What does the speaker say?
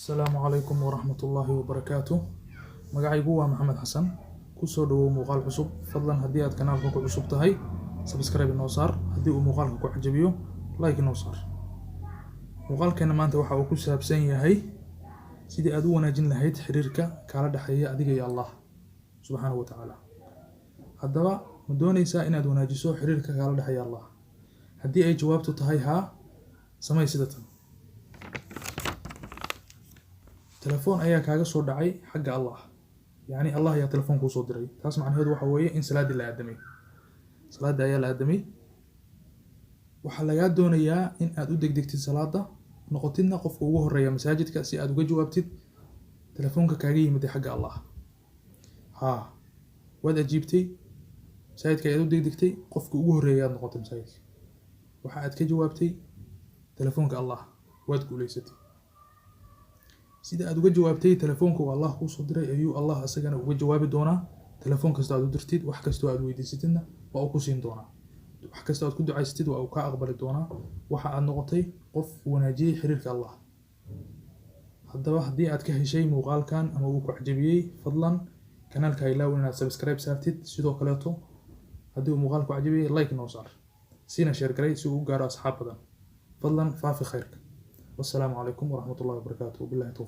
Asalaamu calaykum waraxmatullaahi wabarakaatu. Magacaygu waa Maxamed Xasan. Kusoo dhawow muuqaal cusub. Fadlan, haddii aad kanaalka ku cusub tahay, subscribe inoo saar. Haddii uu muuqaalka ku cajabiyo, like inoo saar. Muuqaalkeena maanta waxa uu ku saabsan yahay sidii aad u wanaajin lahayd xiriirka kaala dhexeeya adiga iyo Allah subxaanahu wa tacaala. Haddaba, ma dooneysaa inaad wanaajiso xiriirka kaala dhexeeya Allah? Haddii ay jawaabtu tahay haa, samay sida tan. Telefoon ayaa kaaga soo dhacay xagga Allah, yacni Allah ayaa telefoon kuu soo diray. Taas macnaheedu waxa weeye in salaaddii la aadamay, salaaddii ayaa la aadamay. Waxaa lagaa doonayaa in aad u degdegtid salaada, noqotidna qofka ugu horeeya masaajidka, si aad uga jawaabtid telefoonka kaaga yimid xagga Allah. Haa, waad ajiibtay, masaajidka ayaad u degdegtay, qofka ugu horeeya ayaad noqotay masaajidka. Waxa aad ka jawaabtay telefoonka Allah, waad guuleysatay. Sida aad uga jawaabtay telefoonka uu Allah kuu soo diray ayuu Allah isagana uga jawaabi doonaa. Telefoon kasta aad u dirtid, wax kastoo aad weydiisatidna waa uu ku siin doonaa. Wax kasta aad ku ducaysatid waa uu kaa aqbali doonaa. Waxa aad noqotay qof wanaajiyey xiriirka Allah. Haddaba, haddii aad ka heshay muuqaalkan ama uu ku cajabiyey, fadlan kanaalka ha ilaawin inaad subscribe saartid. Sidoo kaleeto, haddii uu muuqaalku cajabiyey, like noo saar, siina share garay si uu u gaaro asxaab badan. Fadlan faafi khayrka. Wassalaamu calaykum waraxmatullahi wabarakaatu. Wabillahi towfiiq.